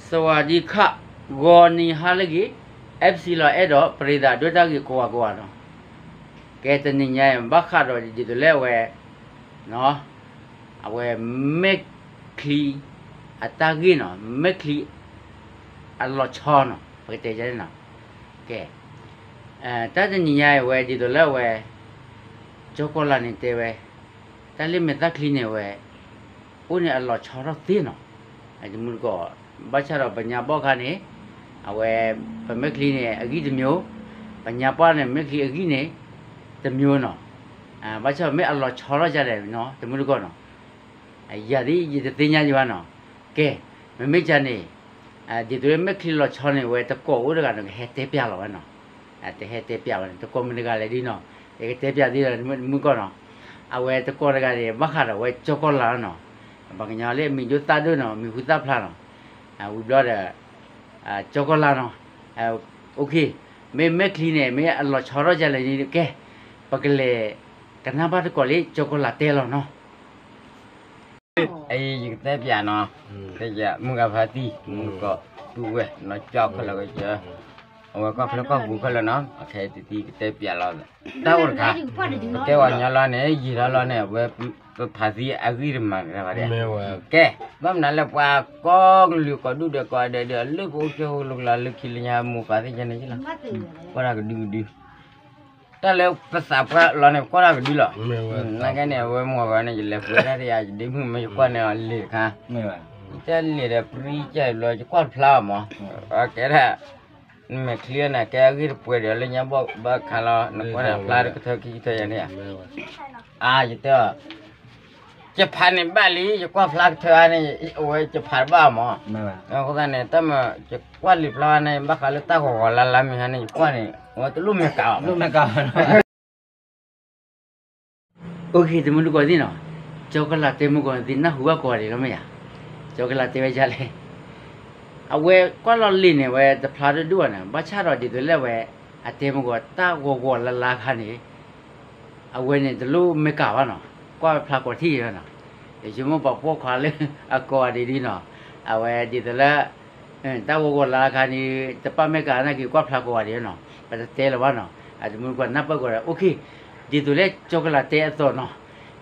စဝၤဒံခး ဂီၤနံၤဟါလၢအဂ့ၤ FC လီၤအဲၣ်ဒိး ပရ့သးဒိၣ်တၢ်ဂ့ၤကိးဂၤကိးဂၤနီၤ, ကဲတနံၤညါအံၤ ဘၣ်ဃးဒီးဒ်သိးလၢအဝဲ အဝဲမဲာ်ချံ အတၢ်ဂ့ၢ်နီၤ, မဲာ်ချံ အလီၤဆီနီၤ, ပကတဲန့ၣ်နီၤ, ကဲ တၢ်တနံၤညါအံၤဝဲဒ်သိးလၢအဝဲ ကၠီကီၢ်လၤန့ၣ်တဲဝဲ တၢ်လၢမဲာ်ချံန့ၣ်ဝဲ အိၣ်န့ၣ်အလီၤဆီထီၣ်သ့နီၤ, တမူတကိး ဘၣ်ဆၣ်ဒီးပညါဘီၣ်ခါန့ၣ် အဝဲ ပမဲာ်ချံန့ၣ် အဂံၢ်တမျိုး, ပညါပှၢ်န့ၣ် မဲာ်ချံအဂံၢ်န့ၣ် တမျိုးနီၤ, ဘၣ်ဆၣ်မ့ၢ်အလီၤဆီထီၣ်ဒ်လဲၣ်နီၤ တမူတကိးနီၤ, ယၤဒ်ယတသ့ၣ်ညါယဘၣ်နီၤ, ကဲ မ့မ့ၢ်ကန့ၣ် ဒ်သိးလၢမဲာ်ချံလီၤဆီန့ၣ် ဝဲတကိးအိၣ်တဂၤန့ၣ် ကဟဲတဲပျးလီၤဝဲနီၤ, တဟဲတဲပျးဝဲန့ၣ် တကိးမ့ၢ်တဂၤလဲၣ်ဒ်နီၤ, ယကတဲပျးသ့ဒီးမုၢ်ကီၢ်နီၤ, အဝဲတကိးတဂၤန့ၣ် ဘၣ်ဃးဒီးဝဲကၠီကီၢ်လၤနီၤ, ပှၤကညီလၢအမံၤဒိၣ်သၣ်ဒိၣ်နီၤ မံၤဟူသၣ်ဖျါနီၤ, ဝံၤဘျီဒီး ကၠီကီၢ်လၤနီၤ, မ့ၢ်မဲာ်ချံန့ၣ် မ့ၢ်အလီၤဆီထီၣ်ဒ်လဲၣ်န့ၣ် ကဲ ပကလဲၤ ကနၢ်ဘၣ်တကိးလၢကၠီကီၢ်လၤတဲလီၤနီၤ ယကတဲပျးနီၤ, မုၢ်ဂၤဖါတံၢ် မုၢ်ကီၢ် ပုၢ်ဝဲၢ် နီၢ်ကၠီခဲလၢာ်ကစၢၢ်, အဝဲကီၢ်ချၢကီၢ်ပူၤခဲလၢာ်နီၤ, အခဲအံၤတသံကတဲပျးလီၤ, တၢ်အိၣ်တခါ, ပကဲပှၤကညီလီၤန့ၣ် ယံာ်ထီၣ်လီၤန့ၣ် အဝဲ ပဖးသံအဂံၢ်တမၤတဂၤဘၣ်ဒဲး, ကဲ ဘၣ်မနုၤလၢပှၤကိးကလုာ်ကိးဒူၣ်ဒီးကိးဂၤဒဲးဒီး လၢပအိၣ်ကၠိလီၤလၢခံလၢညါ မိၢ်ပၢ်သ့ၣ်ညါန့ၣ်လီၤ, ကွၢ်တၢ်ကဒုကဒု တၢ်လၢပသးပှၢ်လီၤန့ၣ် ပကွၢ်တၢ်ကဒုလီၤ, နာ်က့န့ၣ် အဝဲမိၢ်ပၢ်န့ၣ် ယလဲၤပှဲၤတၢ်တယၤ ယဒ့မုၣ်မ့ၢ်ယကွၢ်န့ၣ်အီၤလံာ်တခါ, ယတဲလံာ်ဒီးပြံကၢ်ဘျီ ယကွၢ်တဖျါအီၤမး, အကဲဒၣ် နမဲာ်ချံန့ၣ် ကဲအဂ့ၢ်တပှဲၤဒီးလၢညါဘၣ်ခါလီၤ နကွၢ်န့ၣ်ဖျါတကထၢခံကထၢယၤန့ၣ်ဧါ, အါ ယတဲအီၤ ယဖးန့ၣ်ဘၣ်လံ ယကွၢ်ဖျါကထၢအါန့ၣ် အဝဲယဖးတဘၣ်မး, အဃိသတးန့ၣ် တၢ်မၤ ယကွၢ်လံာ်ဖျါန့ၣ် ဘၣ်ဃးလၢတၢ်ဂီၤဂီၤလါလါမ့ၢ်ဟါန့ၣ် ယကွၢ်န့ၣ် အဝဲတလိၣ်မဲာ်ကးဘၣ်, တလိၣ်မဲာ်ကးဘၣ် အိၣ်ခ့ တမုၢ်တကိးသ့ၣ်နီၤ, ကၠီကီၢ်လၤတဲမုၢ်ကီၢ်သ့ၣ် နၢ်ဟူဘၣ်ကိးဂၤဒဲးလီၤမ့ၢ်ဧါ, ကၠီကီၢ်လၤတဲဝဲဒ်လဲၣ်, အဝဲကွၢ်လီၤလံာ်န့ၣ် အဝဲတဖျါတဒူၣ်ဘၣ်န့ၣ် ဘၣ်ဆၣ်ဒီးဒ်သိးလၢအဝဲ အတဲမုၢ်ကီၢ် တၢ်ဂီၤဂီၤလါလါခါန့ၣ် အဝဲန့ၣ်တလိၣ်မဲာ်ကးဘၣ်နီၤ, ကွၢ်ဖျါကိးထံၣ်ဘၣ်နီၤ, ယဆိကမိၣ်ပှၤပိာ်ခွါလၢအကိးဂၤဒဲးဒ်နီၤ, အဝဲဒ်သိးလၢ တၢ်ဂီၤဂီၤလါလါခါန့ၣ် တပာ်မဲာ်ကးနာ်က့ၤ ကွၢ်ဖျါကိးဂၤဒဲးနီၤ, ပတတဲလၢၤဘၣ်နီၤ, အတမုၢ်တကိးနၢ်ပၢၢ်ကိးဂၤဒဲး အိၣ်ခ့, ဒ်သိးလၢကၠီကီၢ်လၤတဲအသိးနီ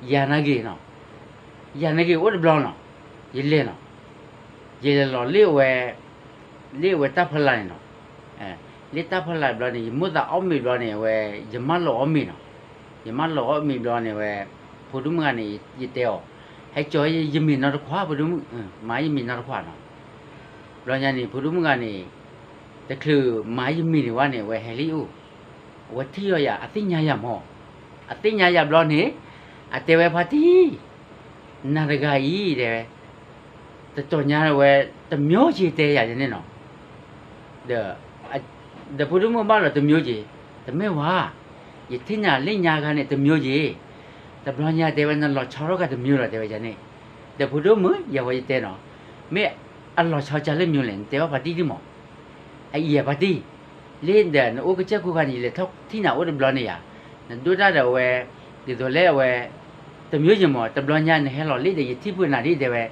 ၤ, ယၤနာ်က့ၤနီၤ ယၤနာ်က့ၤအိၣ်တဘျီနီၤ, ယလဲၤနီၤ, ယလဲၤလီၤလၢအဝဲ လၢအဝဲတၢ်ဖီလာ်န့ၣ်နီၤ, လၢတၢ်ဖီလာ်ဘျီန့ၣ် ယမိၣ်သးအီၣ်မ့ၤဘျီန့ၣ် အဝဲ ယမၢလီၤအီၣ်မ့ၤနီၤ, ယမၢလီၤအီၣ်မ့ၤဘျီန့ၣ် အဝဲ ဖိဒိၣ်မုၣ်ဂၤန့ၣ် ယတဲအီၤ, ဟဲကၠီယမ့ၤနီတခွး ဖိဒိၣ်မုၣ်, မၤယမ့ၤနီတခွးနီၤ, ဘျီညါန့ၣ် ဖိဒိၣ်မုၣ်ဂၤန့ၣ် တချုးမၤယမ့ၤန့ၣ်ဝဲန့ၣ် အဝဲဟဲလံအိၣ်, အဝဲထံၣ်လီၤယၤ အသ့ၣ်ညါယၤမး, အသ့ၣ်ညါယၤဘျီန့ၣ် အတဲဝဲဖါတံၢ် နၤတဂၤအံၤတဲဝဲ, တတီၤညါဝဲ တမျိုးက့ၤတဲယၤန့ၣ်နီၤ, ဒီး ဒီးဖိဒိၣ်မုၣ်ဘၣ်လီၤ တမျိုးက့ၤ, တမ့ၢ်ဝဲ, ယထံၣ်နၤလၢညါခါန့ၣ် တမျိုးက့ၤ, တဘျီညါတဲဝဲ နလီၤဆီထီၣ်ကဒီးတမျိုးလီၤ တဲဝဲယၤန့ၣ်, ဒီးဖိဒိၣ်မုၣ် ယဝဲယတဲနီၤ, မ့ၢ်အလီၤဆီကလဲၣ်မျိုးလဲၣ် နတဲဘၣ်ဖါတံၢ်ဒ်မး, အအံၤဖါတံၢ် လၢဒီးနအိၣ်ကစၢၢ်ခိၣ်ခါန့ၣ် ယလဲၤထီၣ်ထံၣ်နၤအိၣ်တဘျီန့ၣ်ယၤ, နဒိၣ်တၢ်ဒီးအဝဲ ဒ်သိးလၢအဝဲ တမျိုးက့ၤမး တဘျီညါနဟဲလီၤလံဒီး ယထံၣ်ဖုးနၤဒ်တဲဝဲ,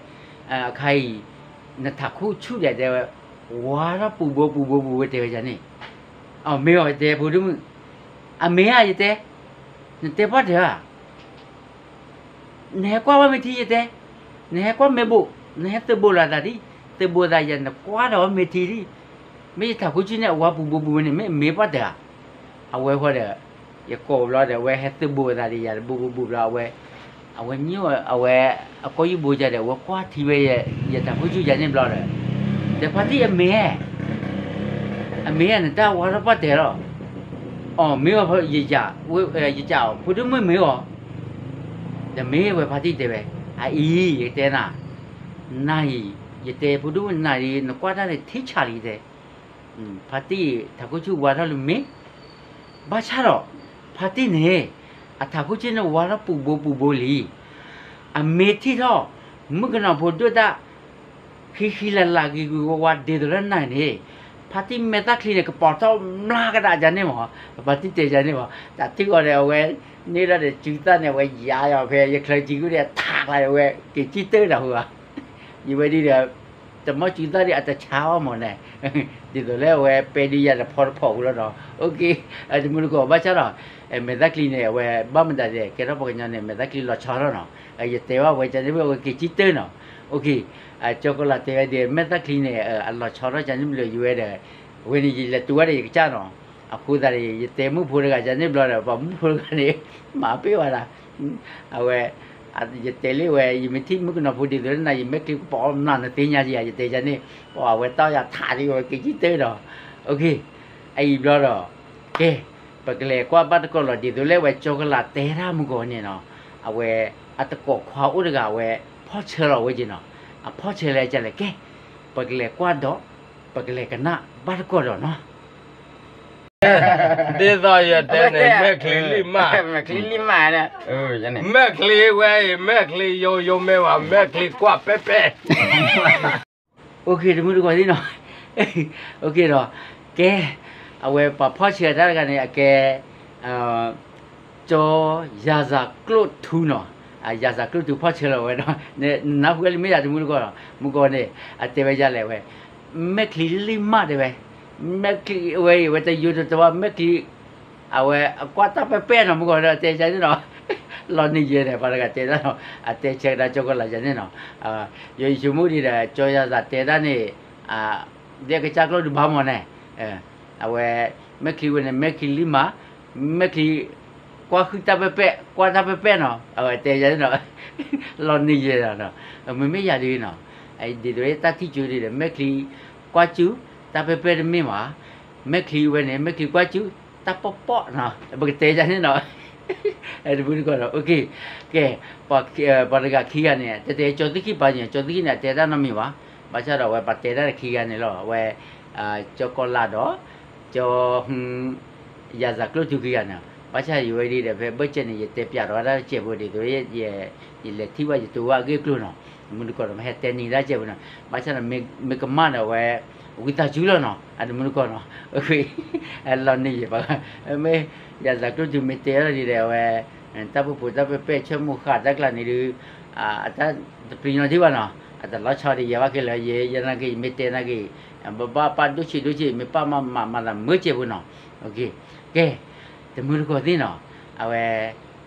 အခါအံၤ နထးခိၣ်ဆူၣ်ဒီးတဲဝဲ, ဝါထီၣ်ပူၤဘိပူၤဘိပူၤဘိတဲဝဲယၤန့ၣ်, အမ့ၢ်အီၤတဲဖိဒိၣ်မုၣ်, အမ့ၢ်ဧါယတဲ, နတဲပှၢ်တၢၢ်ဧါ နဟဲကွၢ်ဝဲမ့ၢ်ထံယတဲ, နဟဲကွၢ်မ့ၢ်ဘိး, နဟဲသုးဘိးလီၤသးဒ်, သုးဘိးသးယၤ နကွၢ်ဒီးဝဲမ့ၢ်ထံဒ်, မ့ၢ်ယထးခိၣ်ဆူၣ်န့ၣ် အဝါပူၤဘိပူၤဝဲန့ၣ် မ့ၢ်မ့ၢ်ပှၢ်တၢၢ်ဧါ, အဝဲဃီဒီး ယကိးဘျီဒီး အဝဲဟဲသုးဘိးသးဒီးယၤတဘိးဘိးဘိးဘျီ အဝဲ, အဝဲမ့ၢ်အဝဲ အကိာ်ယူၢ်ဘိယၤဒီး အဝဲကွၢ်ထံဝဲ ယထးခိၣ်ဆူၣ်ယၤန့ၣ်ဘျီဒီး, ဒီးဖါတံၢ်အမ့ၢ် အမ့ၢ်ဧါ နတၢ်ဝါထီၣ်ပှၢ်တၢၢ်လီၤ, အီၤမ့ၢ်အီၤ ယစး ဖိဒိၣ်မုၣ်မ့ၢ်အီၤ, ဒီးမ့ၢ်ဝဲဖါတံၢ်တဲဝဲ, အအံၤ ယတဲနၤ, နၤအံၤ ယတဲဖိဒိၣ်မုၣ်နၤအံၤ နကွၢ်တၢ်န့ၣ်ထံဆးလံတဲ, ဖါတံၢ်ထးခိၣ်ဆူၣ်ဝါထီၣ်လၢမ့ၢ် ဘၣ်ဆၣ်ဒီး ဖါတံၢ်န့ၣ် အထးခိၣ်ဆူၣ်န့ၣ်ဝါထီၣ်ပူၤဘိပူၤဘိလံ, အမ့ၢ်ထံၣ်ထီၣ် မုၣ်ကနီၤဖိဒိၣ်တၢ် ဃံဃံလၤလၤဂ့ၤဂ့ၤဝါဝါဒ်သိးလၢနၤန့ၣ်, ဖါတံၢ်မဲာ်ချံန့ၣ် ကပီၤထီၣ်မျးကဒါယၤန့ၣ်မး, ဖါတံၢ်တဲယၤန့ၣ်မး, တၢ်ထံၣ်အီၤဒီးအဝဲ န့ၢ်ဒီးဒီးစုသၣ်န့ၣ် အဝဲယၤယီၤဖဲ ယချၢစုကဒီးထးကျါဒီး အဝဲက့ၤစံၣ်တၢၢ်တၢ်ဟူဘၣ်, ယဝဲဒ်ဒီး တမီၢ်စူၤသၣ်ဒီးအတဆါအီၤမးန့ၣ်, ဒ်သိးလၢအဝဲပဲဒုးယၤတဖီတဖီပူၤလီၤနီၤ. အိၣ်က့ၤ, တမူတကိး ဘၣ်ဆၣ်ဒီး မဲာ်သၣ်ချံန့ၣ် အဝဲဘၣ်မတၤဒဲး ကဲထီၣ်ပှၤကညီန့ၣ် မဲာ်သၣ်ချံလီၤဆီထီၣ်နီၤ. ယတဲဘၣ်ဝဲကန့ၣ် အဝဲက့ၤကံတၢၢ်နီၤ. အိၣ်က့ၤ, ကၠီကလးတဲဝဲဒ် မဲာ်သၣ်ချံန့ၣ် အလီၤဆီထီၣ်ကန့ၣ်ဘျီ ယဝဲဒီး ဝဲန့ၣ်ယလဲၤတုၤဝဲဒီးယကစၢ်နီၤ. အဃိသတးန့ၣ် ယတဲမုၣ်ဖိတဂၤကန့ၣ်ဘျီဒီး ပှၤမုၣ်ဖိတဂၤန့ၣ် မၤပ့ၢ်ဝဲဒၣ် အဝဲ ယတဲလၢဝဲ ယမ့ၢ်ထံၣ်မုၣ်ကနီၤဖိဒ်သိးလၢနၤ ယမဲာ်ချံကပီၤအီၣ်မျးနသ့ၣ်ညါယၤ ယတဲယၤန့ၣ် ပှၤအဝဲတီၢ်ယၤထးဒ်ဝဲက့ၤကံတၢၢ်ဒီး အံၤဘျီဒီး ကဲ ပကလဲၤကွၢ်ဘၣ်တကိးလီၤ ဒ်သိးလၢဝဲကၠီကလးတဲတၢ်မုၢ်ဂီၤန့ၣ်နီၤ. အဝဲ အတကိးခွါအိၣ်တဂၤ အဝဲ ဖီၣ်ဆၢလီၤဝဲက့ၤနီၤ. အဖီၣ်ဆၢလၢကလဲၣ် ကဲ ပကလဲၤကွၢ်ဒီး ပကလဲၤကနၣ်ဘၣ်တကိးဒီးနီၤ. ဒ်သိးယတဲန့ၣ် မဲာ်ချံလံၢ်မး, မဲာ်ချံဝဲအံၤ မဲာ်ချံယိယိမ့ၢ်ဘၣ် မဲာ်ချံကွၢ်ပဲပဲ အိၣ်က့ၤ တမုၢ်တကိးသ့ၣ်နီၤ. အိၣ်က့ၤဒီး ကဲ အဝဲပှၤဖီၣ်ဆၢတၢ်တဂၤန့ၣ် အကဲ ကၠီယၤစၢ်ကျိၣ်ထူနီၤ. ယၤစၢ်ကျိၣ်ထူဖီၣ်ဆၢလီၤဝဲဒီး နနၢ်ဟူဝဲလံမ့ၢ်ယၤ တမုၢ်တကိးနီၤ. မုၢ်ဂီၤန့ၣ် အတဲဝဲဒ်လဲၣ်ဝဲ မဲာ်ချံလံၢ်မးတဲဝဲ, မဲာ်ချံဝဲအံၤ ဝဲတယိတတဝါ မဲာ်ချံ အဝဲအကွၢ်တၢ်ပဲပဲနီၤ မုၢ်ဂီၤဒီးတဲယၤန့ၣ်နီၤ. လီၤနံၤယဲၢ်န့ၣ် ပှၤတဂၤတဲတၢ်နီၤ အတဲဆၢကဒါကၠီကလးယၤန့ၣ်နီၤ. ယိယဆိကမိၣ်ဒ်ဒီး ကၠီယၤစၢ်တဲတၢ်န့ၣ် ဒ်အကစၢ်ကျိာ်ဒုးဘၣ်မးန့ၣ် အဝဲ မဲာ်ချံဝဲန့ၣ် မဲာ်ချံလံၢ်မး မဲာ်ချံ ကွၢ်ဃုတၢ်ပဲပဲ ကွၢ်တၢ်ပဲပဲနီၤ အဝဲတဲယၤန့ၣ်နီၤ. လီၤနံၤယဲၢ်နီၤ မ့မ့ၢ်ယၤဒ်နီၤ ဒ်သိးလၢတၢ်ထံၣ်ကၠိဒ်ဒီး မဲာ်ချံကွၢ်စူၤ တၢ်ပဲပဲတမ့ၢ်ဘၣ်. မဲာ်ချံဝဲန့ၣ် မဲာ်ချံကွၢ်စူၤ တၢ်ပီၣ်ပီၣ်နီၤ ပကတဲယၤန့ၣ်နီၤ. တမုၢ်တကိးနီၤ အိၣ်က့ၤ ကဲ ပှၤတဂၤခံဂၤန့ၣ် တဲတဲကၠီသ့ၣ်ခံပာ်န့ၣ် ကၠီသ့ၣ်ခံန့ၣ် အတဲတၢ်နီတမံၤဘၣ်. ဘၣ်ဆၣ်ဒီးအဝဲပှၤတဲတၢ်တခံဂၤန့ၣ်လီၤ အဝဲ ကၠီကီလးဒီး ကၠီ ယၤစၢ်ကျိၣ်ထူခံဂၤန့ၣ် ဘၣ်ဆၣ်ယဝဲဒ်ဒီး ဖဲဘၢၣ်စၢၤန့ၣ် ယတဲပၠးဒီးဝဲဒၣ်တစဲးဖိဒ်သိး ယလဲၤထံၣ်ဘၣ်ယတိၤဘၣ်အဂ့ၢ်အကျိၤနီၤ. တမုၢ်တကိးဒီး မ့ၢ်ဟဲတဲနံၤဒၣ်စဲးဖိနီၤ ဘၣ်ဆၣ်ဒီး မ့ၢ်ကမၣ်ဒီးအဝဲ ဝံသးစူၤလီၤနီၤ အတမုၢ်တကိးနီၤ. လီၤနံၤယဲၢ်ပှၤ မ့ၢ် ယၤစၢ်ကျိၣ်ထူမ့ၢ်တဲအီၤဒ်ဒီး အဝဲ တၢ်ပူၤပိာ်တၢ်ပဲပဲဆၢမိၢ်ဃာ်တၢ်ကျါန့ၣ်ဒုး အတၢ်တပျံၤနီၤထံဘၣ်နီၤ အတလီၤဆီဒ်ယဲၢ်ဘၣ်က့ၤလၢယဲၢ် ယဲၢ်နာ်က့ၤ ယမ့ၢ်တဲနာ်က့ၤ ဘၣ်ပၢ်ဒိၣ်ဆံးဒိၣ်ဆံး မ့ၢ်ပၢ်မၤမၤသးမုာ်စဲးဖိနီၤ. ကဲ တမုၢ်တကိးသ့ၣ်နီၤ အဝဲ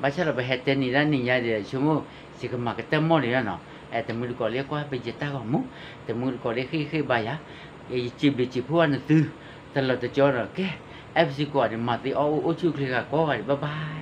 ဘၣ်ဆၣ်ဒီးပဟဲတဲနံၤဒၣ်နံၤညါဒီး ဆိကမိၣ် ယကမၤကတၢၢ်မီၢ်န့ၣ်လီၤနီၤ. တမုၢ်တကိးလၢကွၢ်ပယတၢ်ဂီၤမူ တမုၢ်တကိးလၢဃ့ၢ်ဃ့ၢ်ဘါယၤ ယစံးဘျုးစံးဖှိၣ်ဘၣ်နသု တလီၤတကီဒီး ကဲ အဲၣ်ပစံးကိးဂၤဒဲး မၤသ့အီၣ်အိၣ်အိၣ်ဆူၣ်အိၣ်ချ့ဂၤကိးဂၤဒဲး bye bye.